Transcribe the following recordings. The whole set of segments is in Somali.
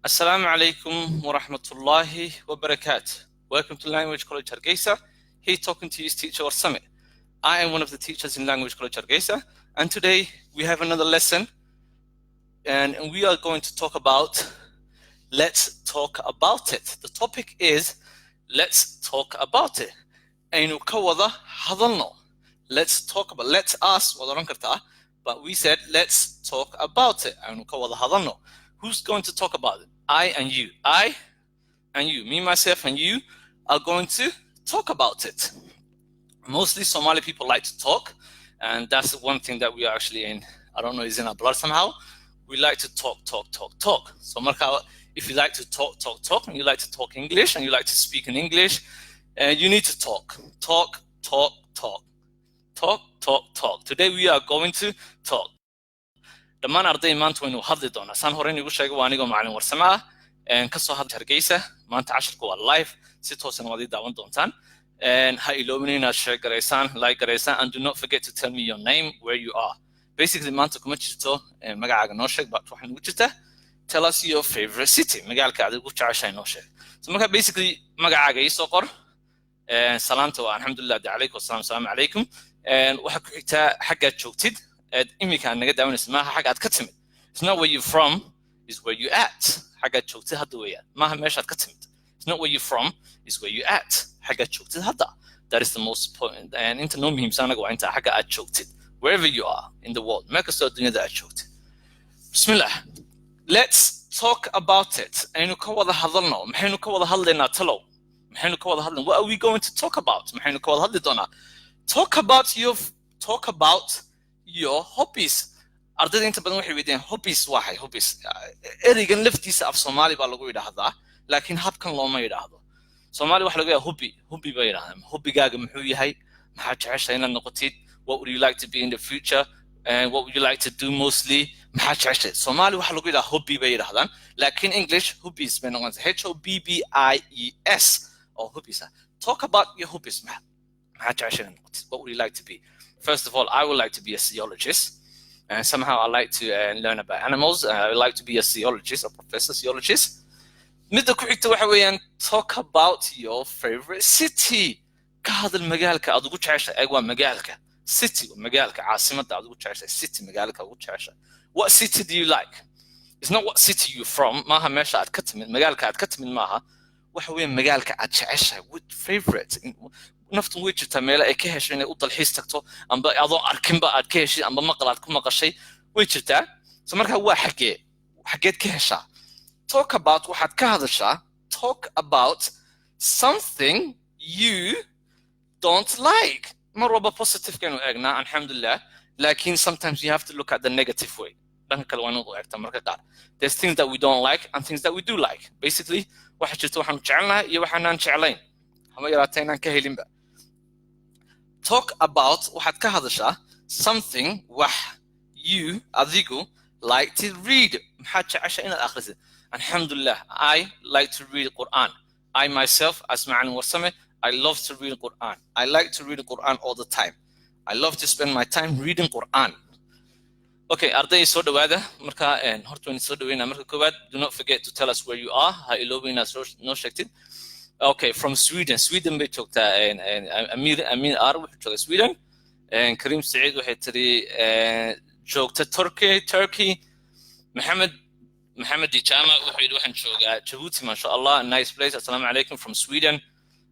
Assalamu alaikum wa rahmatullahi wa barakatuh. Welcome to Language College Hargeisa. Here talking to you is Teacher Warsame. I am one of the teachers in Language College Hargeisa, and today we have another lesson, and we are going to talk about "Let's Talk About It." The topic is "Let's Talk About It." Aynu ka wada hadalno. Let's talk about, let us waad oran kartaa, but we said "let's talk about it." Aynu ka wada hadalno. Who's going to talk about it? I and you. I and you. Me, myself, and you are going to talk about it. Mostly Somali people like to talk, and that's the one thing that we are actually in. I don't know, is in our blood somehow. We like to talk, talk, talk, talk. So marka, if you like to talk, talk, talk, and you like to talk English, and you like to speak in English, you need to talk, talk, talk, talk, talk, talk, talk. Today we are going to talk. Dhammaan arday, maanta waynu hadli doonaa. Saan hore inugu sheegay, waa anigoo Macalin Warsame ah, kasoo hadla Hargeysa. Maanta cashirka waa live, si toosana waad ii daawan doontaan. Ha iloobin inaad share garaysaan, like garaysaan, and do not forget to tell me your name, where you are. Basically, maanta kuma jirto magacaaga noo sheeg, but waxaa nugu jirta "tell us your favorite city", magaalka aad ugu jeceshahay noo sheeg. So marka basically magacaaga ii soo qor. Salaamta waa alxamdulilah de calaykum asalaam, asalaamu calaykum. Waxaa ku xigtaa xaggaad joogtid eed iminka aad naga daawanaysid, maaha xagga aad ka timid. It's not where you from, is where you at. Xaggaad joogtid hadda weeyaan, maaha meeshaad ka timid. It's not where you from, is where you at. Xaggaad joogtid hadda. That is the most important, and inta noo muhiimsan anaga waa inta xagga aad joogtid, wherever you are in the world, meel kastoo adduunyada aad joogtid. Bismillah, let's talk about it. Aynu ka wada hadalno. Maxaynu ka wada hadlaynaa talow? Maxaynu ka wada hadlaynaa? What are we going to talk about? Maxaynu ka wada hadli doonaa? Talk about your hobbies. Ardayda inta badan waxay weydiiyaan, "Hobbies waxay hobbies?" Ereygan laftiisa af Soomaali baa lagu yidhaahdaa, laakiin habkan looma yidhaahdo. Soomaali waxa lagu yidhahdaa hobby, hobby bay yidhahdaan. Hobbigaaga muxuu yahay? Maxaa jeceshahay inaad noqotid? What would you like to be in the future and what would you like to do mostly? Maxaa jeceshahay? Soomaali waxa lagu yidhahdaa hobby bay yidhahdaan, laakiin English hobbies bay noqonaysaa, hobbies oo hobbies ah. Talk about your hobbies. Maxaa jeceshahay inaad noqotid? What would you like to be? First of all, I would like to be a zoologist, and somehow I like to learn about animals. I would like to be a zoologist, a professor zoologist. Midda ku xigta waxa weeyaan "talk about your favorite city". Ka hadal magaalka aad ugu jeceshahay. Eeg, waa magaalka, city waa magaalka, caasimadda aad ugu jeceshahay, city, magaalka ugu jeceshahay. What city do you like? It's not what city you from. Maaha meesha aad ka timid, magaalka aad ka timid maaha. Waxa weeyaan magaalka aad jeceshahay. What favorite? Naftan way jirtaa meelo ay ka hesho inay u dalxiis tagto, amba adoo arkinba aad ka heshid, amba maqal aad ku maqashay way jirtaa. So marka waa xaggee, xaggeed ka heshaa? Talk about, waxaad ka hadashaa, talk about something you don't like. Mar walba positive-kaynu eegnaa, alxamdulilah, laakiin sometimes you have to look at the negative way. Dhanka kale waa inaad u eegtaa marka qaar. There's things that we don't like and things that we do like. Basically, waxa jirta waxaanu jecelnahay iyo waxaanaan jeclayn, hama yaraata inaan ka helinba. Talk about, waxaad ka hadashaa, something, wax, you, adigu, like to read. Maxaad jecesha inaad akhrisid? Alxamdulilah, I like to read Quran. I myself, as Macalin Warsame, I love to read Quran. I like to read Quran all the time. I love to spend my time reading Quran. Okay, arday, soo dhawaada. Marka horta waan soo dhaweynaa marka koowaad. Do not forget to tell us where you are. Ha iloobin inaad noo sheegtid. Okay, from Sweden. Sweden bay joogtaa. Amir, Amin R wuxuu joogaa Sweden. Karim Saciid waxay tiri joogta Turkey, Turkey. Maxamed, Maxamed Dijama wuxuu yidhi waxaan joogaa Jabuuti. Maasha Allah, nice place. Assalaamu calaykum from Sweden.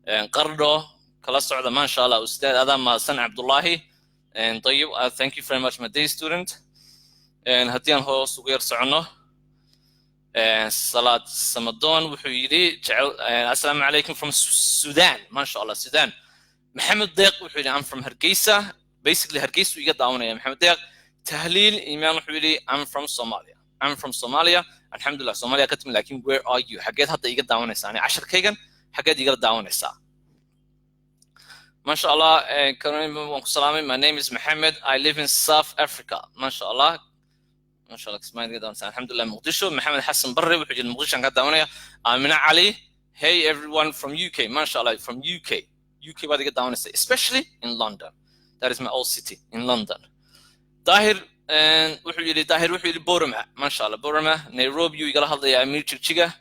Qardho kala socda, maasha Allah. Ustaad, adaa mahadsan. Cabdullaahi dayib, thank you very much, my dear student. Haddii aan hoos ugu yar soconno, Salaad Samadoon wuxuu yidhi jecel, assalaamu calaykum from Sudan. Maasha Allah, Sudan. Maxamed Deeq wuxuu yidhi, "I'm from Hargeysa." Basically Hargeysa iga daawanaya Maxamed Deeq. Tahliil Imaan wuxuu yidhi, "I'm from Somalia." I'm from Somalia. Alxamdulillah, Somalia ka timid, laakiin where are you? Xageed hadda iga daawanaysaa? Ani casharkaygan xageed igala daawanaysaa? Masha Allah, waan ku salaamay. My name is Mohammed. I live in South Africa. Masha Allah. Masha Allah, kismaayo iga daawanaysaa. Alxamdulillah, Muqdisho. Maxamed Xasan Barre wuxuu yidhi Muqdisho aan ka daawanaya. Amina Cali, hey everyone from UK. Masha Allah, from UK. UK baad iga daawanaysaa, especially in London. That is my old city in London. Daahir Wuxuu yidhi Daahir, wuxuu yidhi Borama, maasha Allah, Borama. Nairobi yuu igala hadlayaa. Amiir Jigjiga.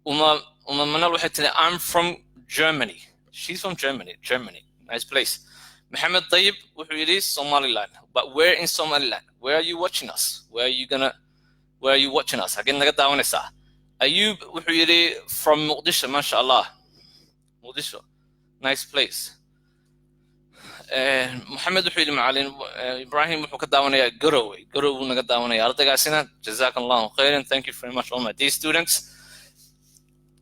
Uma Manal waxay tiri, "I'm from Germany." She's from Germany. Germany, nice place. Maxamed Dayib wuxuu yidhi Somaliland, but where in Somaliland? Where are you watching us? Where are you watching us? Xageed naga daawanaysaa? Ayub wuxuu yidhi from Muqdisho. Maasha Allah, Muqdisho, nice place. Moxamed wuxuu yidhi macalin Ibrahim wuxuu ka daawanayaa Garowe. Garowe buu naga daawanaya ardaygaasina. Jazakum Allahu khairan. Thank you very much, all my dear students.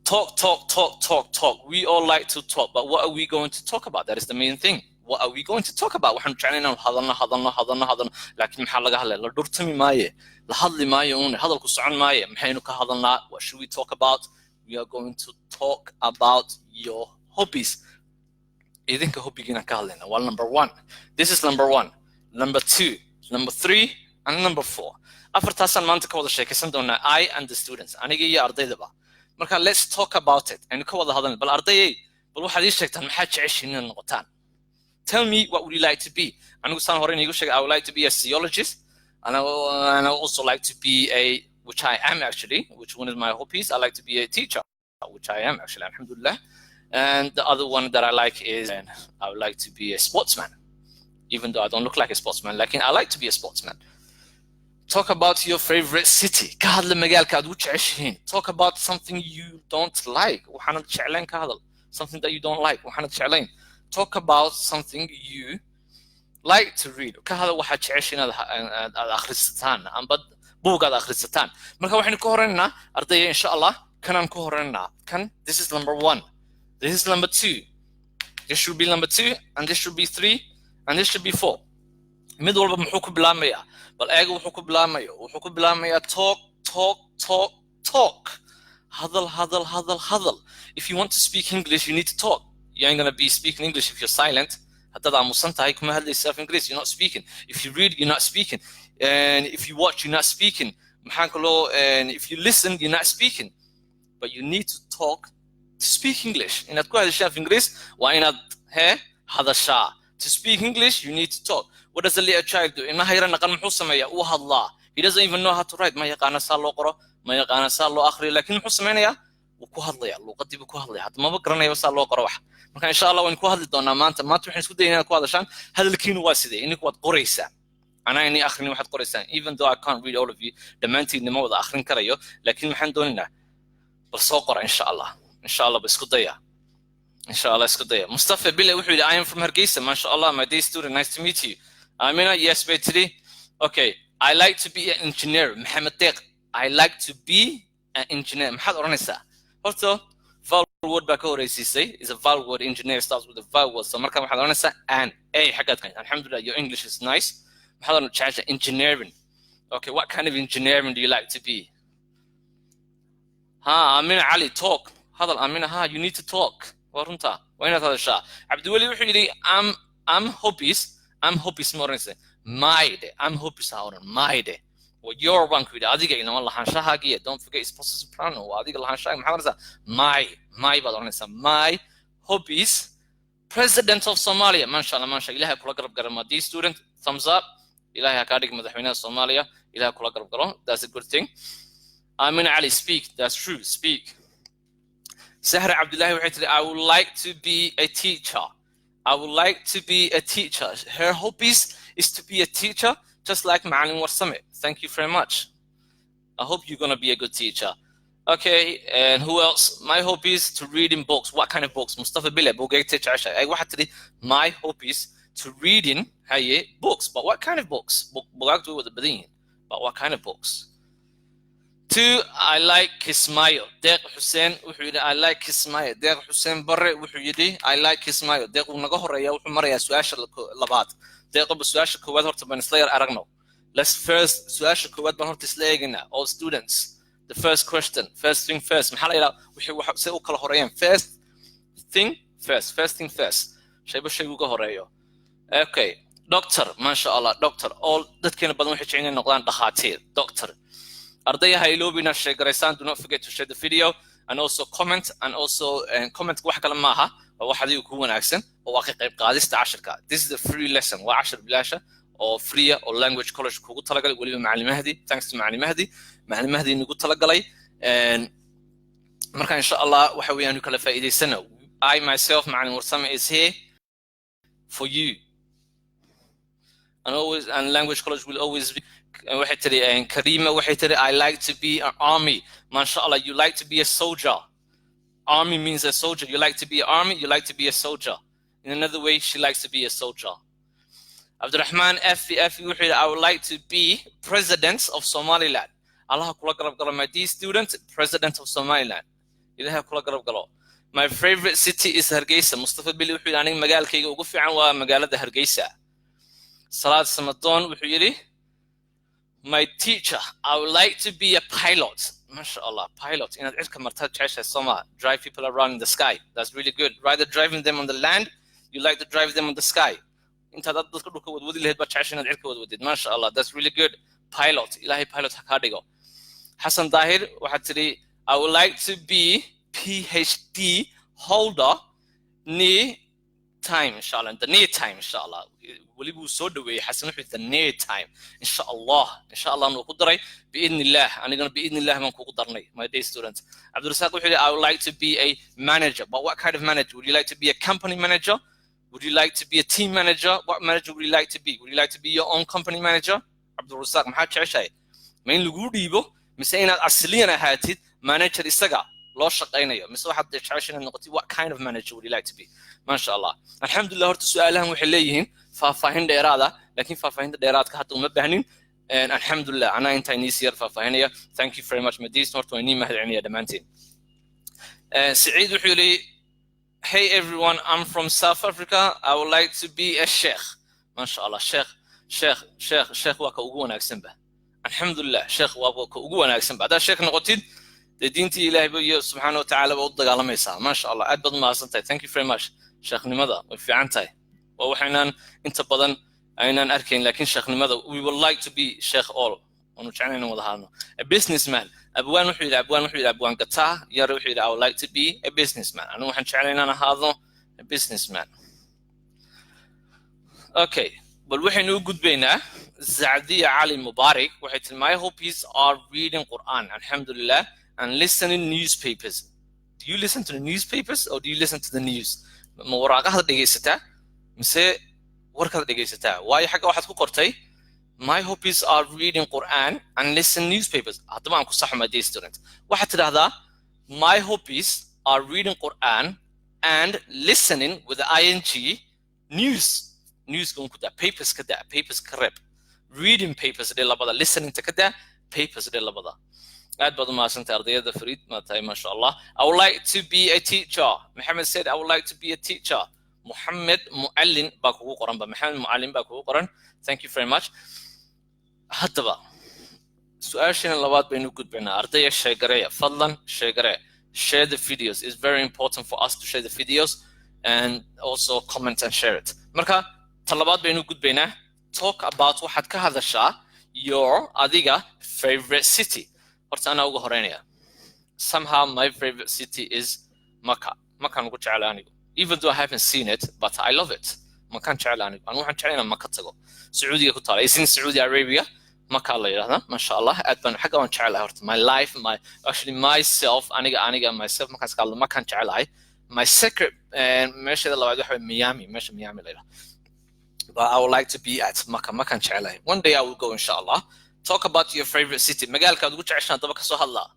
Talk, talk, talk, talk, talk. We all like to talk, but what are we going to talk about? That is the main thing. What are we going to talk about? Waxaanu jeclay inaanu hadalno, hadalno, hadalno, hadalno, laakiin maxaa laga hadlaya? La dhurtami maaye, la hadli maayo uune, hadalku socon maaye. Maxaynu ka hadalnaa? What should we talk about? We are going to talk about your hobbies. Idinka hobbygiina ka hadlayna waa number one. This is number one, number two, number three and number four. Afartaasaan maanta ka wada sheekaysan doonaa, I and the students, aniga iyo ardaydaba. Marka let's talk about it. Aynu ka wada hadalna. Bal ardayay, bal waxaad ii sheegtaan maxaad jeceshiin inaad noqotaan. Tell me, what would you like to be? Anigu saan hore iniigu sheegay, I would like to be a zoologist, and I also like to be a, which I am actually, which one is my hobbies, I like to be a teacher, which I am actually, alhamdulillah. And the other one that I like is I would like to be a sportsman, even though I don't look like a sportsman. Like, I like to be a sportsman. Talk about your favorite city. Ka hadla magaalka aad ugu jeceshihiin. Talk about something you don't like. Waxaanad jeclayn ka hadal. Something that you don't like. Waxaanad jeclayn. Talk about something you like to read. Ka hadal waxaad jeceshihiin aad akhrisataan amba buug aad akhrisataan. Marka waxaynu ka horeynaynaa, ardayga, insha Allah, kanaan ku horeynaynaa. Kan, this is number one. This is number two. This should be number two, and this should be three, and this should be four. Mid walba muxuu ku bilaamayaa? Bal eega wuxuu ku bilaamayo. Wuxuu ku bilaamayaa talk, talk, talk, talk. Hadal, hadal, hadal, hadal. If you want to speak English, you need to talk. You ain't gonna be speaking English if you're silent. Haddaad aamusan tahay, kuma hadlaysa af English. You're not speaking. If you read, you're not speaking. And if you watch, you're not speaking. Maxaan kaloo? And if you listen, you're not speaking. But you need to talk to speak English. Inaad ku hadashaa af Ingiriis waa inaad hee hadashaa. To speak English, you need to talk. What does a little child do? Ilmaha yara naqan muxuu sameeyaa? Uu hadlaa. He doesn't even know how to write. Ma yaqaana saa loo qoro, ma yaqaana saa loo akhriyo, laakiin muxuu sameynayaa? Wuu ku hadlayaa, luuqadii buu ku hadlaya. Hadda maba garanayaba saa loo qoro wax. Marka insha Allah waynu ku hadli doonaa maanta. Maanta waxaan isku dayay inaad ku hadashaan. Hadalkiinu waa sidee? Ininku waad qoraysaan, anaa ini akhrin waxaad qoraysaan, even though I can't read all of you. Dhammaantiinna ma wada akhrin karayo, laakiin maxaan doonaynaa? Bal soo qora, insha Allah. Insha Allah ba isku daya, insha Allah isku daya. Mustafa Bile wuxuu yidhi, "I am from Hargeysa." Masha Allah, my dear student, nice to meet you. Amina, yes bay tidhi. Okay, "I like to be an engineer." Maxamed Deeq, "I like to be an engineer." Maxaad odhanaysaa? Horta vowel word baa ka horeysiisay, is a vowel word. Engineer starts with a vowel word, so marka waxaad odhanaysaa an, a xaggaad. Alxamdulillah, your English is nice. Maxaad odhan jecesha? Engineering. Okay, what kind of engineering do you like to be? Ha, Amina Ali, talk. Hadal, Amina. Ha, you need to talk. Waa runta, waa inaad hadashaa. Cabdiweli wuxuu yidhi, I'm hobbies. I'm hobbies ma oranaysa, my de. I'm hobbies ha oran, my de. Well, your baan ku yidhi, adiga inama lahaanshahaagiya. Don't forget, it's possessive pronoun. Waa adiga lahaanshahaaga. Maxaad oranaysaa? My baad oranaysaa. My hobbies, president of Somalia. Masha Allah, masha. Ilahay kula garab garo, my dear student. Thumbs up. Ilahay ha kaa dhig madaxweynaha Soomaaliya. Ilahay kula garab galo. That's a good thing. Amina Ali, speak. That's true, speak. Sahra Abdullahi waxay tiri, "I would like to be a teacher." I would like to be a teacher. Her hobbies is to be a teacher, just like Macalin Warsame. Thank you very much. I hope you're gonna be a good teacher. Okay, and who else? My hobbies to reading books. What kind of books? Mustafa Bile, buugaagta jeceshahay. Ay waxaad tiri, my hobbies to reading, haye, books. But what kind of books? Buugaagtu way wada badan yihiin. But what kind of books? Two, I like Kismayo. Deeq Hussein wuxuu yidhi, "I like Kismayo." Deeq Hussein Barre wuxuu yidhi, "I like Kismayo." Deeq wuu naga horeeya, wuxuu marayaa su-aasha labaad. Deeqoba su-aasha koowaad horta baan isla yar aragno. Let's first, su-aasha koowaad baan horta isla eegaynaa. All students, the first question, first thing first. Maxaa la yidhaha? Wixii waxa say u kala horeeyaan. First thing first, first thing first. Shayba shaygu uga horeeyo. Okay, doctor, masha Allah, doctor. All dadkeena badan waxay jecel inay noqdaan dhakhaatiir, doctor. Ardaya, ha iloobina share garaysaan. Do not forget to share the video and also comment, and also comment wax kale maaha, waa wax adiga ku wanaagsan oo waa ka qayb qaadista cashirka. This is a free lesson. Waa cashir bilaasha. Oo free ah oo Language College kugu talagalay, weliba Macalin Mahdi. Thanks to Macalin Mahdi. Macalin Mahdi nagu talagalay. Marka insha Allah waxa weeyaan kala faa'iidaysano. I myself, Macalin Warsame, is here for you and always, and Language College will always be. Waxay tiri Karima, waxay tiri, "I like to be an army." Masha Allah, you like to be a soldier. Army means a soldier. You like to be an army, you like to be a soldier. In another way, she likes to be a soldier. Abdurrahman F F wuxuu yidhi, "I would like to be president of Somaliland." Allaha kula garab galo, my dear student. President of Somaliland, Ilaha kula garab galo. My favorite city is Hargeysa. Mustafa Bili wuxuu yidhi, aniga magaalkayga ugu fiican waa magaalada Hargeysa. Salaad Samadoon wuxuu yidhi, "My teacher, I would like to be a pilot." Masha Allah, pilot. Inaad cirka martaad jeceshahay, soma? Drive people around in the sky. That's really good. Rather driving them on the land, you like to drive them on the sky. Intaad dadka dhulka wadwadi lahayd baad jeceshay inaad cirka wadwadid. Masha Allah, that's really good. Pilot, Ilahay pilot ha kaa dhigo. Xasan Daahir waxaad tidhi, "I would like to be PhD holder near time, inshallah." The near time, inshallah. Weliba uu soo dhaweeyey Xasan, wuxuu the near time, insha Allah. Insha Allah nuu ku daray, biidni illah. Anigana biidni illah baan kugu darnay, my dear student. Cabdirasaaq wuxuu yidhi, "I would like to be a manager." But what kind of manager? Would you like to be a company manager? Would you like to be a team manager? What manager would you like to be? Would you like to be your own company manager? Cabdirasaaq, maxaad jeceshahay? Ma in laguu dhiibo mise inaad asliyan ahaatid manager isaga loo shaqaynayo, mise waxaad jeceshay inaad noqotid? What kind of manager would you like to be? Maasha Allah, alxamdulillah. Horta su-aalahan waxay leeyihiin faahfaahin dheeraada, laakiin faahfaahinta dheeraadka hadda uma baahnin. Alxamdulillah, anaa intaa inii sii yar faahfaahinaya. Thank you very much, madis. Horta waa inii mahadcelinaya dhammaantiin. Saciid wuxuu yidhi, "Hey everyone, I'm from South Africa. I would like to be a sheikh." Maasha Allah, sheekh, sheekh, sheekh, sheekh waa ka ugu wanaagsanba. Alxamdulillah, sheekh waa ka ugu wanaagsanba. Haddaad sheekh noqotid, dee diintii Ilaahay ba iyo subxaana wa tacaala ba u dagaalamaysaa. Maasha Allah, aad baad umahadsan tahay. Thank you very much. Sheekhnimada way fiican tahay, waa waxaynaan inta badan aynaan arkayn, laakiin sheekhnimada, we would like to be sheekh all. Waanu jeclayn inaan wada hadno. A businessman. Abwaan wuxuu yidhi, abwaan wuxuu yidhi, abwaan gataa yare wuxuu yidhi, "I would like to be a businessman." Anigu waxaan jeclay inaan ahaado a businessman. Okay, bal waxaynu u gudbaynaa Zacdiya Cali Mubarak. Waxay tiri, "My hobbies are reading Quran, alxamdulillah, and listening newspapers." Do you listen to the newspapers or do you listen to the news? Ma waraaqahaad dhegaysataa mise warkaad dhegaysataa? Waayo xagga waxaad ku qortay, "My hobbies are reading Quran and listen newspapers." Haddaba aan ku saxo, my dear student. Waxaad tidhahdaa, "My hobbies are reading Quran and listening," with the ing, "news." Newska un ku daa, papers ka daa, papers ka reeb. Reading papers dhe labada, listeningta ka daa, papers dhe labada. Aad baad u mahadsantahay, ardayada Fariid ma tahay? Masha Allah. "I would like to be a teacher." Maxamed said, "I would like to be a teacher." Muxamed Mucallin baa kugu qoran ba, Maxamed Mucallin baa kugu qoran. Thank you very much. Haddaba su-aashana labaad baynu gudbaynaa. Ardaya, share gareeya, fadlan share garee. Share the videos. It's very important for us to share the videos and also comment and share it. Marka ta labaad baynu gudbaynaa. Talk about, waxaad ka hadashaa, your, adiga, favorite city. Horta anaa uga horeynaya. Somehow my favorite city is Maka. Makaan ugu jeclaa anigu, even though I haven't seen it, but I love it. Makaan jeclaa anigu. Anigu waxaan jeclaa inaan Maka tago. Sacuudiga ku taala. It's in Saudi Arabia. Maka la yidhahdaa. Masha Allah, aad baan xagga waan jeclahay. Horta my life, my, actually myself, aniga myself markaan iska hadlo, Makaan jeclahay. My secret, meesheeda labaad waxa waye Miami, meesha Miami la yidhahdo. But I would like to be at Maka. Makaan jeclahay. One day I will go, inshallah. Talk about your favorite city. Magaalka aad ugu jeceshaan daba kasoo hadlaa.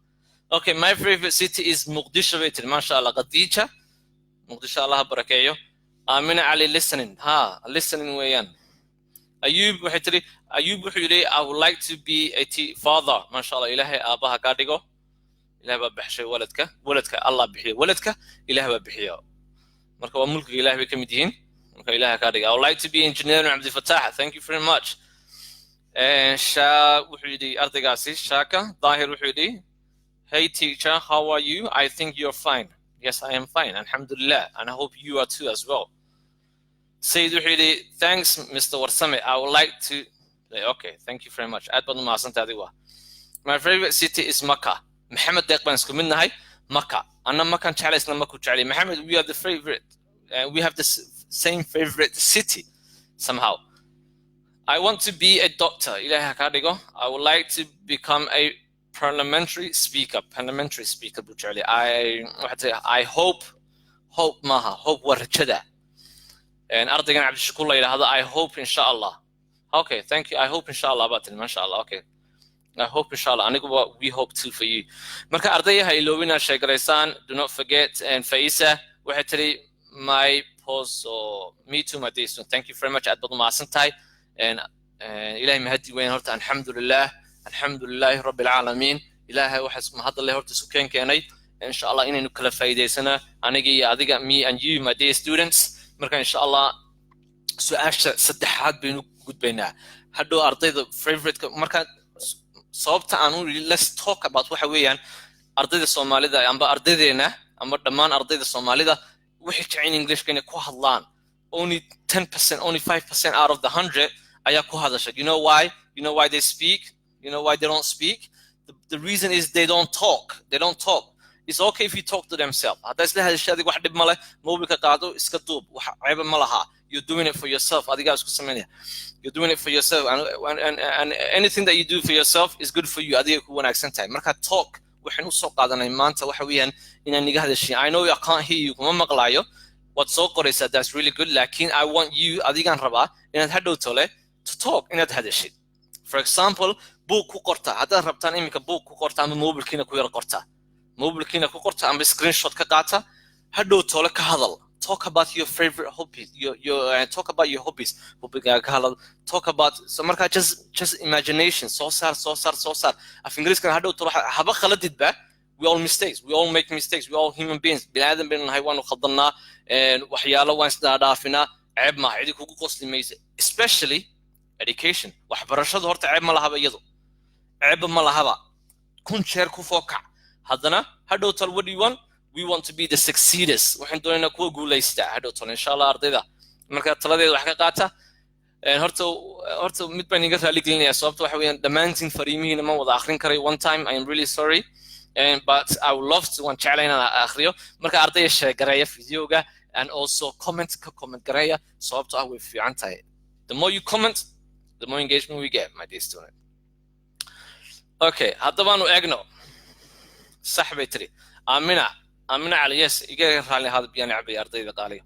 Okay, "My favorite city is Muqdisho," bay tiri. Masha Allah, Khadija. Muqdisho Allah barakeeyo. Amina Ali, listening. Ha, listening weeyaan. Ayub waxay tiri, Ayub wuxuu yidhi, "I would like to be a father." Masha Allah, Ilaahay aabaha kaa dhigo. Ilaah baa baxshay waladka. Waladka Allah bixiyo. Waladka Ilaah baa bixiyo. Marka waa mulkiga Ilaah bay ka mid yihiin. Marka Ilaah kaa dhigo. "I would like to be engineer," Abdi Fatah. Thank you very much. Sha wuxuu yidhi ardaygaasi Shaka Daahir wuxuu yidhi, "Hey teacher, how are you? I think you're fine." Yes, I am fine, alhamdulillah, and I hope you are too as well. Sayid wuxuu yidhi, "Thanks, Mr. Warsame. I would like to." Okay, thank you very much. Aad baad u mahadsantahay adigu. "My favorite city is Makkah." Maxamed Deeq baan isku mid nahay. Makkah. Anna Makan jeclay, isna Makkah jeclay. Maxamed, we are the favorite. We have the same favorite city somehow. I want to be a doctor. Ilaahay ha kaa dhigo. I would like to become a parliamentary speaker. Parliamentary speaker buu jecel yahay. I waxay tahay I hope. Hope maaha, hope waa rajada. Ardaygan Cabdishakuur la yidhaahdo, I hope insha Allah. Okay, thank you. I hope insha Allah baa tiri, masha Allah. Okay, I hope inshallah. Aniguba we hope too for you. Marka ardayga, ha iloobina share garaysaan. Do not forget. And Faisa waxay tiri my pause. Me too, my dear student. Thank you very much. Aad baad umahadsan tahay. And Ilaahay mahadi weyn horta. Alxamdulilah, alxamdulilahi rabbi alcaalamiin. Ilaahay waxa mahadda leh horta isu keen keenay, insha Allah, inaynu kala faa'iidaysana, aniga iyo adiga, me and you, my dear students. Marka insha Allah su-aasha saddexaad baynu gudbaynaa hadhow. Ardayda favorite-ka, marka sababta aan u "let's talk about" waxa weeyaan ardayda Soomaalida amba ardaydeena ama dhammaan ardayda Soomaalida waxay jecel Englishka inay ku hadlaan. Only 10%, only 5% out of the 100 ayaa ku hadasha. You know why? You know why they speak? You know why they don't speak? The reason is they don't talk. They don't talk. It's okay if you talk to themselves. Haddaa isla hadasha adiga, wax dhib ma leh. Mobilka qaado, iska duub, wax ceeba ma laha. You're doing it for yourself. Adigaa isku samaynaya. You're doing it for yourself, and anything that you do for yourself is good for you. Adiga ku wanaagsan tahay. Marka talk waxaan usoo qaadanay maanta waxa weeyaan inaan iga hadashin. I know I can't hear you, kuma maqlaayo. Waad soo qoraysaa, that's really good, laakiin I want you, adigaan rabaa inaad hadhow tole to talk, inaad hadashid. For example, buug ku qorta haddaad rabtaan iminka, buug ku qorta ama mobilkiina ku yar qorta, mobilkiina ku qorta ama screenshot ka qaata. Hadhow tole ka hadal. Talk about your favorite hobbies, your talk about your hobbies. Hobbigaaga ka hadal. Talk about. So markaa just imagination soo saar, soo saar, soo saar. Af Ingiriiskana hadhow tole haba khaladidba. We all mistakes, we all make mistakes, we all human beings. Bini aadan baynu nahay, waanu khaldannaa, waxyaalo waan isdhaadhaafinaa. Ceeb maaha, cidi kugu qosli maysa. Especially education, waxbarashadu horta ceeb ma lahaba, iyadu ceebba ma lahaba. Kun jeer ku fookac. Haddana hadhow tal, what do you want? We want to be the succeeders. Waxaan doonaynaa kuwa guulaystaa hadhow tal, insha Allah. Ardayda marka taladeeda wax ka qaata. Horta mid baan iga raali gelinayaa. Sababta waxa weeyaan dhammaantiin fariimihiina ma wada akhrin karay one time. I am really sorry, but I would love to, waan jeclay inaan akhriyo. Marka ardayga, share gareeya videoga and also comment ka comment gareeya, sababto ah way fiican tahay. The more you comment, the more engagement we get, my dear student. Okay, haddabaanu eegno. Sax bay tiri Amina, Amina Cali. Yes, iga raalli ahaada, biyaan cabay, ardayda qaaliga.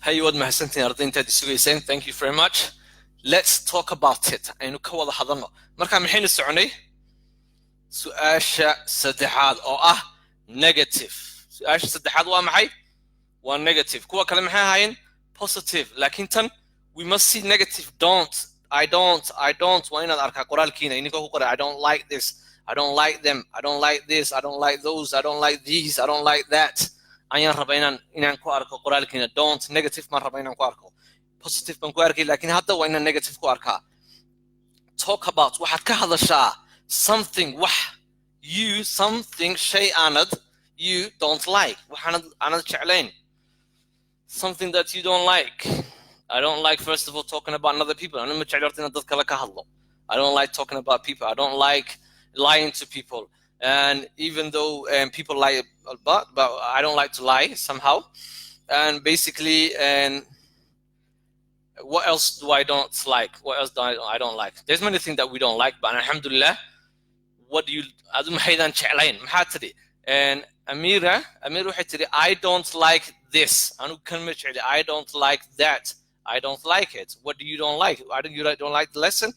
Hay, waad mahadsantihiin arday intaad isugayseen. Thank you very much. Let's talk about it. Aynu ka wada hadalno. Marka maxaynu soconay? Su-aasha saddexaad oo ah negative. Su-aasha saddexaad waa maxay? Waa negative. Kuwa kale maxay ahaayeen? Positive. Laakiin tan we must see negative. Don't, I don't, I don't. Waa inaad arkaa qoraalkiina ininkoo ku qoray "I don't like this, I don't like them, I don't like this, I don't like those, I don't like these, I don't like that." Ayaan rabaa inaan ku arko qoraalkiina. Don't, negative baan rabaa inaan ku arko. Positive baan ku arkay, laakiin hadda waa inaan negative ku arkaa. Talk about, waxaad ka hadashaa, something, wax, you, something, shay aanad, you don't like, waxaanad aanad jeclayn, something that you don't like. I don't like, first of all, talking about other people. Anu ma jecli horta inaan dad kale ka hadlo. I don't like talking about people. I don't like lying to people, and even though people lie, but I don't like to lie somehow. And basically, and what else do I don't like? What else do I don't like? There's many things that we don't like, but alhamdulillah, what do you, adu maxaydan jeclayn? Maxaa tidhi? And Amira, Amira waxay tidhi "I don't like this." Anu kan ma jecli. I don't like that. I don't like it. What do you don't like? I don't, you don't like the lesson?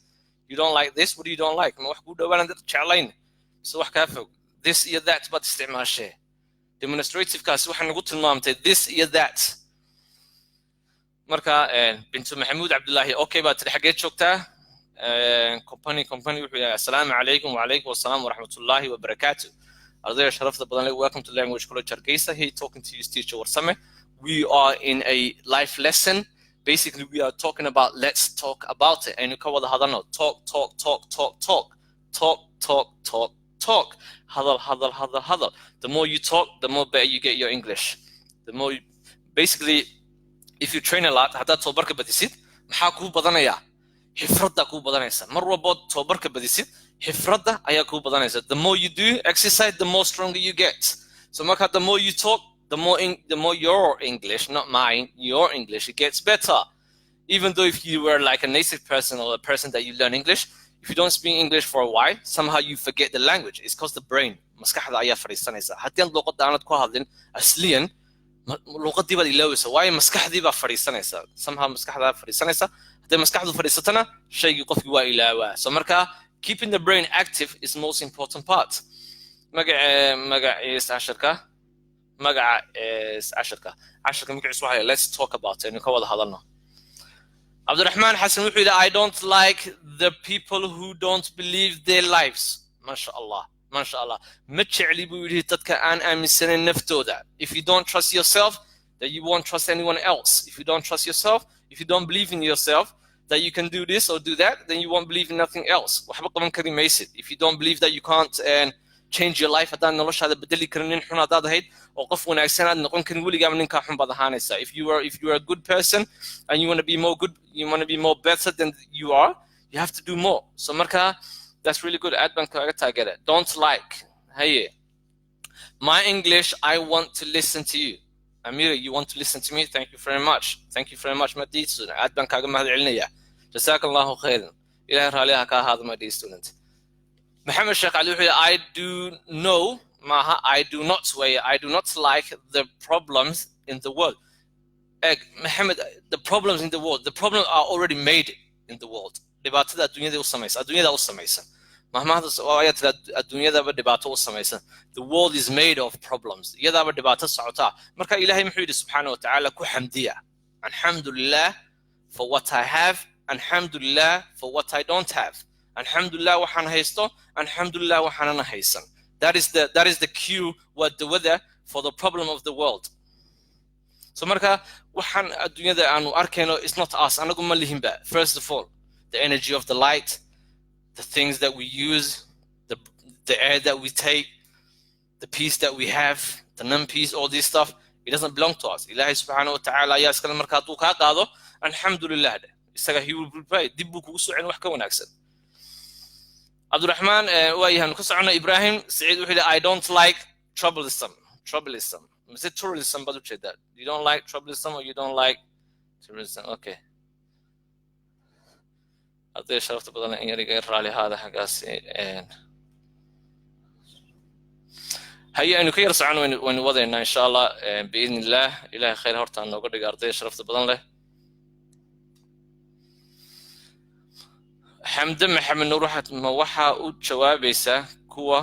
You don't like this? What do you don't like? Ma wax kuu dhowaan jeclayn mise wax kaa fog? This iyo that baad isticmaashee. Demonstrativekaasi waxay nagu tilmaamtay this iyo that. Marka Bintu Maxamuud Cabdullaahi, okay baa tiri. Xageed joogtaa? Company, company wuxuu yahay. Assalaamu calaykum. Wacalaykum assalaam waraxmatullaahi wabarakaatu. Ardayda sharafta badan leh, welcome to Language College Hargeysa. Here talking to you is Teacher Warsame. We are in a live lesson. Basically, we are talking about "let's talk about it." Aynu ka wada hadalno. Talk, talk, talk, talk, talk, talk, talk, talk, talk. Hadal, hadal, hadal, hadal. The more you talk, the more better you get your English. The more you, basically, if you train a lot, haddaad tababarka badisid, maxaa kuu badanayaa? Xifradda kuu badanaysa. Mar walbood tababarka badisid, xifradda ayaa kuu badanaysa. The more you do exercise, the more stronger you get. So marka the more you talk The more your English, not mine, your English, it gets better. Even though if you were like a native person or a person that you learn English, if you don't speak English for a while, somehow you forget the language. It's because the brain, maskaxda ayaa fadhiisanaysa. Haddii aan luqadda aanad ku hadlin asliyan, luqadii baad ilaawaysa, waayo maskaxdii baa fadhiisanaysa. Somehow maskaxdaa fadhiisanaysa. Hadday maskaxdu fadhiisatana, shaygii qofkii waa ilaawaa. So marka keeping the brain active is most important part. Magaca magaciis cashirka, magaca is cashirka, cashirka magaciisa waxa, let's talk about it, aynu ka wada hadalno. Cabdiraxmaan Xasan wuxuu yidhi, "I don't like the people who don't believe their lives." Masha Allah, masha Allah. Ma jecli buu yidhi dadka aan aaminsanayn naftooda. If you don't trust yourself, then you won't trust anyone else. If you don't trust yourself, if you don't believe in yourself that you can do this or do that, then you won't believe in nothing else. Waxba qaban kari maysid. If you don't believe that you can't and change your life, haddaan noloshaada bedeli karin, nin xun haddaad ahayd oo qof wanaagsan aad noqon karin, weligaaba ninkaa xun baad ahaanaysaa. If you are a good person and you want to be more good, you want to be more better than you are, you have to do more. So marka that's really good. Aad baan kaaga taageera. Don't like. Haye. My English, I want to listen to you. Amira, you want to listen to me? Thank you very much. Thank you very much, my dear student. Aad baan kaaga mahad celinaya. Jazaak Allahu khairan. Ilaahay raaliha ka ahaado, my dear student. Maxamed Sheekh Ali wuxuu yidhi, "I do know," maaha, "I do not" way. "I do not like the problems in the world." Eg, Maxamed, the problems in the world, the problems are already made in the world. Dhibaatada adduunyada u samaysa, adduunyada u samaysan. Mahmahda ayaa tira adduunyadaba dhibaato u samaysan. The world is made of problems. Iyadaaba dhibaato socotaa. Marka Ilaahay muxuu yidhi subxaana wa tacaala? Ku xamdiya. Alxamdulilah for what I have, alxamdulilah for what I don't have. Alxamdulilah waxaan haysto, alxamdulilah waxaanan haysan. That is the cure, waa dawada, for the problem of the world. So marka waxaan adduunyada aanu arkayno is not us. Anagu ma lihinba. First of all, the energy of the light, the things that we use, the air that we take, the peace that we have, the non-peace, all this stuff, it doesn't belong to us. Ilaahay subxaana wa tacaala ayaa iskale. Marka hadduu kaa qaado, alxamdulilah dheh. Isaga he will prepare, dib buu kugu soo celin wax ka wanaagsan. Cabdiraxmaan waayahan ku socona. Ibrahim Saciid wuxuu yidhi, "I don't like troublesome." Troublesome mise tourism baad ujeedaa? You don't like troublesome or you don't like tourism? Okay. Ardayda sharafta badan, in yariga raali ahaada xaggaasi. Haye, aynu ka yar socon, waynu wadaynaa insha Allah, biidni illah. Ilahay khayr horta nooga dhiga, ardayda sharafta badan leh. Xamde Maxamed Nuur, waxaad ma waxaa u jawaabaysaa kuwa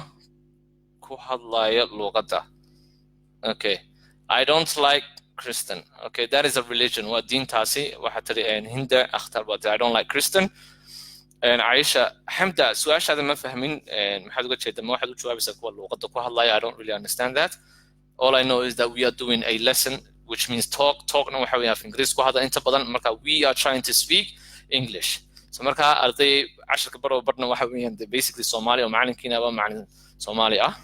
ku hadlaya luuqadda? Okay. "I don't like Christian." Okay, that is a religion, waa diintaasi. Waxaa tiri Hinda Akhtar baa tiri, "I don't like Christian." Aisha Xamda, su-aashaada ma fahmin. Maxaad uga jeedaa? Ma waxaad u jawaabaysaa kuwa luuqadda ku hadlaya? I don't really understand that. All I know is that we are doing a lesson, which means talk. Talkna waxa weeye af Ingiriis ku hadla inta badan. Marka we are trying to speak English. So marka arday, cashirka baroo barna waxa weeyaan basically Soomaali oo macalinkiina waa macalin Soomaali ah.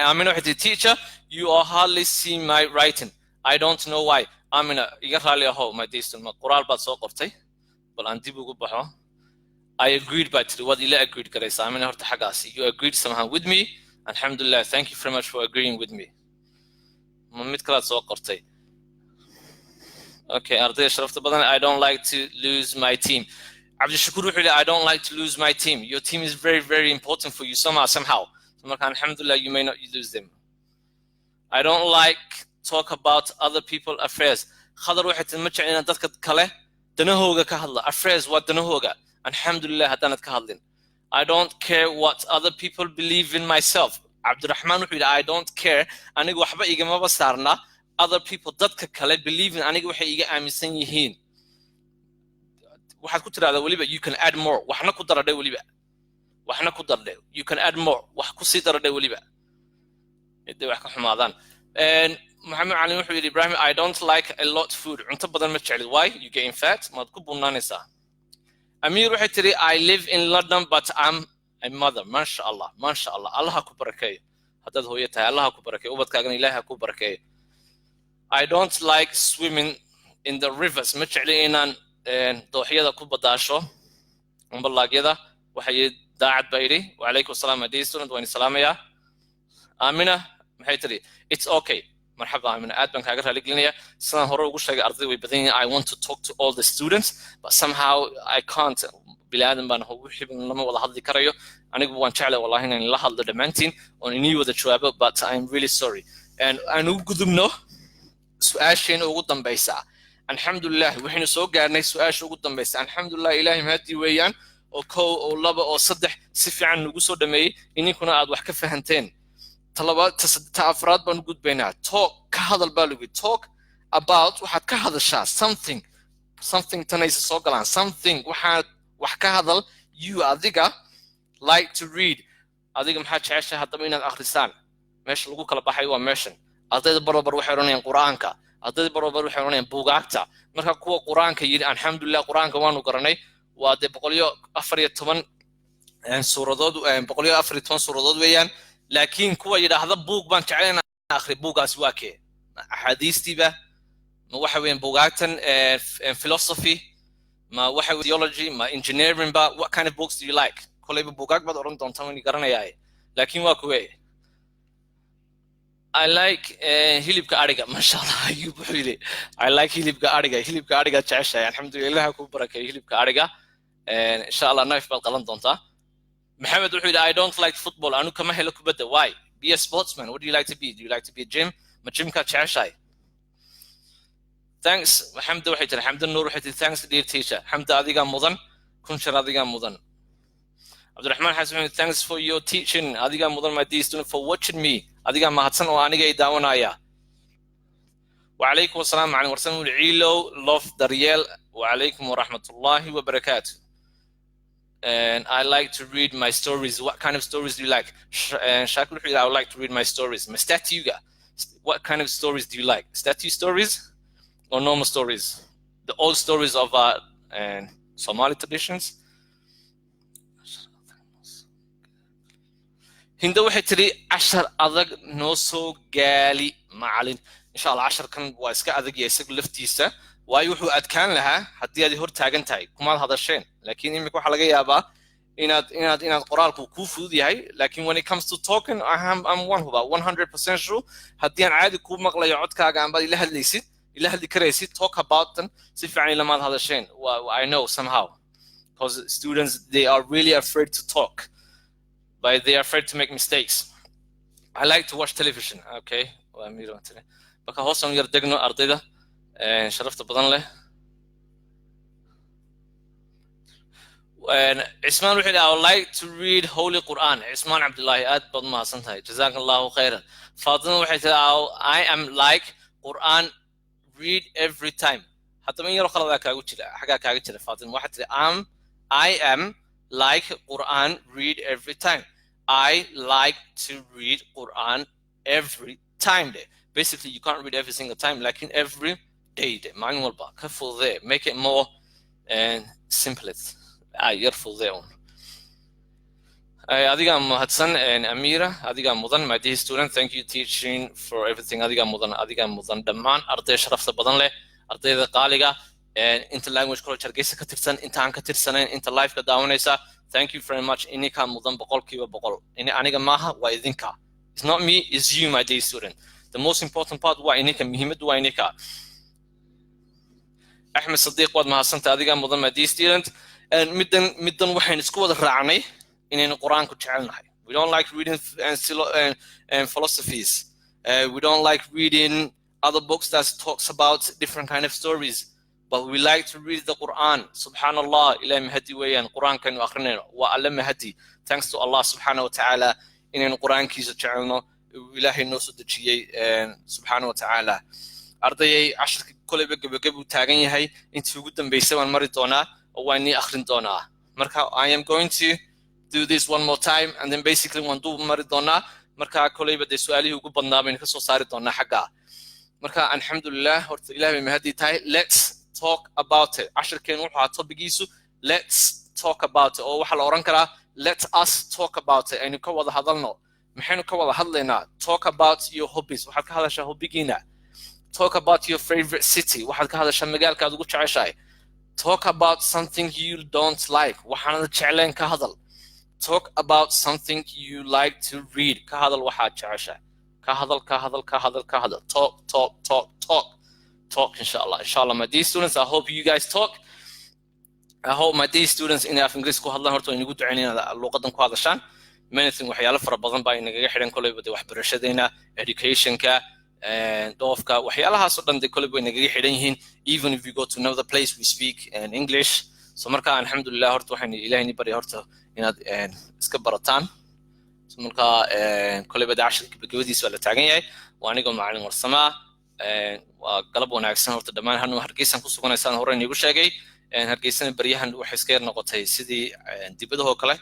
Amina waxay tihi, "Teacher, you are hardly see my writing. I don't know why." Amina, iga raali ahow, my dear student. Qoraal baad soo qortay, bal aan dib ugu baxo. "I agreed" baa tiri. Waad ila agreed garaysaa, Amina, horta xaggaasi. You agreed somehow with me. Alxamdulillah, thank you very much for agreeing with me. Ma mid kalaad soo qortay? Okay, ardayda sharafta badan, "I don't like to lose my team." Cabdishakuur wuxuu yidhi, "I don't like to lose my team." Your team is very, very important for you somehow, somehow. So marka alxamdulillah, you may not lose them. "I don't like talk about other people affairs." Khadar waxay tiri, ma jecel inaan dadka kale danahooga ka hadla. Affairs waa danahooga. Alxamdulillah haddaanad ka hadlin. "I don't care what other people believe in myself." Cabdiraxmaan wuxuu yidhi, "I don't care," aniga waxba igamaba saarna, other people, dadka kale, believe in, aniga waxay iga aaminsan yihiin. Waxaad ku tirahdaa weliba, "You can add more." Waxna ku daradhe weliba, waxna ku dardhe. "You can add more." Wax ku sii daradhe weliba miday wax ka xumaadaan. Maxamed Cali wuxuu yidhi, Ibrahim, "I don't like a lot food." Cunto badan ma jeclid. Why? You getting fat? Maad ku bunaanaysaa? Amir waxay tiri, "I live in London, but I'm a mother." Maasha Allah, maasha Allah. Allah ha ku barakeeyo haddaad hooyo tahay. Allah ha ku barakeeyo, ubadkaagana Ilahi ha ku barakeeyo. "I don't like swimming in the rivers." Ma jecli inaan dooxyada ku badaasho amba laagyada. Waxay daacad baa yidhi. Wacalaykum asalaam, my dear student, waan salaamayaa. Amina maxay tiri? It's okay. Marxaba Amina, aad baan kaaga raali gelinaya. Sidaan hore ugu sheegay, ardayda way badan yihiin. I want to talk to all the students, but somehow I can't. Bilaadan baan wixii lama wada hadli karayo. Anigu waan jeclay wallahi inaan la hadlo dhammaantiin oon inii wada jawaabo, but I'm really sorry. And aan ugu gudubno su-aasheena ugu dambaysa. Alxamdulilah, waxaynu soo gaarnay su-aasha ugu dambaysa. Alxamdulilah, Ilaahay mahadii weeyaan oo kow oo laba oo saddex si fiican nagu soo dhameeyey, ininkuna aad wax ka fahanteen. Talabaad, ta afraad baan u gudbaynaa. Talk, ka hadal baa lagu. Talk about, waxaad ka hadashaa, something, something tanaysa soo galaan, something, waxaad wax ka hadal, you, adiga, like to read. Adiga maxaad jeceshahay haddaba inaad akhrisaan? Meesha lagu kala baxay waa meeshan. Ardayda barbar waxay odhanayaan Qur'aanka, ardayda barbar waxay odhanayaan buugaagta. Marka kuwa Qur'aanka yidhi, alxamdulilah, Qur'aanka waanu garanay, waa dee 114 suuradood, 114 suuradood weeyaan. Laakiin kuwa yidhaahda buug baan jeclay inaan akhri, buuggaasi waa kee? Axaadiistiiba ma waxa weeyaan buugaagtan philosophy, ma waxa theology, ma engineering ba? What kind of books do you like? Kolleyba buugaag baad odhan doontaan, waan garanayaa, laakiin waa kuwee? I like hilibka ariga. Masha Allah, Ayub wuxuu yidhi "I like hilibka ariga". Hilibka ariga jeceshahay, alxamdulilah, ku barakeeyo hilibka ariga. Insha Allah knife baad qalan doontaa. Maxamed wuxuu yidhi "I don't like football", anu kama helo kubadda. Why? Be a sportsman. What do you like to be? Do you like to be a gym? Ma gymkaad jeceshahay? Thanks. Xamda waxay tiri, Xamda Nuur waxay tiri "Thanks, dear teacher". Xamda, adigaa mudan, kun shar adigaa mudan. Cabdiraxmaan Xasan wuxuu, "Thanks for your teaching". Adigaa mudan, my dear student, for watching me. Adigaa mahadsan oo aniga i daawanaya. وعليكم السلام macalin Warsan Ciilow Love Daryeel. وعليكم ورحمة الله وبركاته. And I like to read my stories. What kind of stories do you like? Shakir wuxuu yidhi "I would like to read my stories". Ma statue-ga? What kind of stories do you like? Statue stories or normal stories? The old stories of and Somali traditions. Hinda waxay tiri "Cashar adag noo soo gaali, macalin". Insha Allah, casharkan waa iska adag yahay isagu laftiisa, waayo wuxuu adkaan lahaa haddii aad hor taagan tahay, kumaad hadasheen. Laakiin imika waxaa laga yaabaa inaad qoraalku kuu fudud yahay, laakiin when it comes to talking, I'm one huba 100% sure, haddii aan caadi kuu maqlayo codkaaga ambaad ila hadlaysid, ila hadli karaysid, talk about them si fiican ilamaad hadasheen. I know somehow, because students, they are really afraid to talk, but they are afraid to make mistakes. I like to watch television. Okay, waa miro. Marka hoos aan yar degno, ardayda sharafta badan leh. Cismaan wuxuu yidhi "I would like to read Holy Quran". Cismaan Cabdullaahi, aad baad mahadsan tahay, jazaaka Allahu khayran. Faatima waxay tiri "I am like Quran read every time". Haddaba in yaroo khaladaa kaagu jira, xaggaa kaaga jira, Faatima. Waxay tiri am "I am like Quran read every time". I like to read Quran every time de. Basically, you can't read every single time, lakin every day de, maalin walba ka fududee. Make it more and simple it, yar fududee un. Adigaa mahadsan, Amira, adigaa mudan. My dear student, thank you teaching for everything. Adigaa mudan, adigaa mudan. Dhammaan arday sharafta badan leh, ardayda qaaliga, inta Language College Hargeysa ka tirsan, inta aan ka tirsanayn, inta live-ka daawanaysa, thank you very much. Ininkaa mudan 100%. Aniga maaha, waa idinka. It's not me, it's you, my dear student. The most important part waa ininka, muhiimaddu waa ininka. Axmed Sadiiq, waad mahadsantay, adigaa mudan, my dear student. Middan waxaynu isku wada raacnay inaynu Qur-aanku jecelnahay. We don't like reading and philosophies. We don't like reading other books that talks about different kind of stories, but we like to read the Quran. Subhanallah, Ilahi mahadi weeyaan Qur-aankaynu akrinayno. Waa Alle mahadi, thanks to Allah subxaana wa tacaala, inaynu Qur-aankiisa jecelno, Ilaahay noo soo dejiyey subxaana wa tacaala. Ardayay, casharka koleyba gebagabuu taagan yahay. Intii ugu dambeysay waan mari doonaa oo waan nii akhrin doonaa. Marka I am going to do this one more time and then basically waan duu mari doonaa. Marka koleyba dee su-aalihii ugu badnaa baynu ka soo saari doonaa xaggaa. Marka alxamdulilah, horta Ilah bay mahadii tahay. Let's talk about it. Casharkeenu wuxuu ahaa topigiisu "Let's talk about it", oo waxaa la odhan karaa "Let us talk about it", aynu ka wada hadalno. Maxaynu ka wada hadlaynaa? Talk about your hobbies, waxaad ka hadashaa hobbigiina. Talk about your favorite city, waxaad ka hadashaa magaalka aad ugu jeceshahay. Talk about something you don't like, waxaanad jecleen ka hadal. Talk about something you like to read, ka hadal waxaad jeceshahay. Ka hadal, ka hadal, ka hadal, ka hadal. Talk, talk, talk, talk, talk, inshallah. Inshallah, my dear students, I hope you guys talk. I hope my dear students inay af Ingiriis ku hadlaan. Horta waan inagu ducaynaya inaad luuqadan ku hadashaan. Many thing, waxyaalo fara badan baa inagaga xidhan koleyba de waxbarashadeena, educationka, dhoofka, waxyaalahaas oo dhan de koleyba way nagaga xidhan yihiin. Even if you go to another place, we speak in English. So marka, alxamdulilah, horta waxaan Ilahayni barya horta inaad iska barataan. So marka koleyba de cashirka gabagabadiisa waa la taagan yahay. Waa anigoo macalin Warsamaa. Waa galab wanaagsan horta dhammaan. Hanu Hargeysan ku suganaysaan, hore inigu sheegay. Hargeysana baryahan waxay iska yar noqotay sidii dibadahoo kale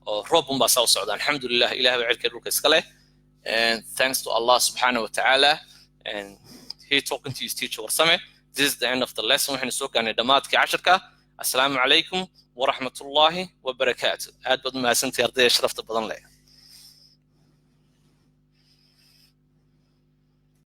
oo roob unbaa saa u socda. Alxamdulilah, Ilah baa cirka dhulka iska leh. Thanks to Allah subxaana wa tacaala. And here talking to his teacher Warsame. This is the end of the lesson. Waxaynu soo gaarnay dhammaadkii casharka. Assalaamu calaykum waraxmatullaahi wabarakaatu. Aad baad u mahadsantahay, ardayda sharafta badan leh.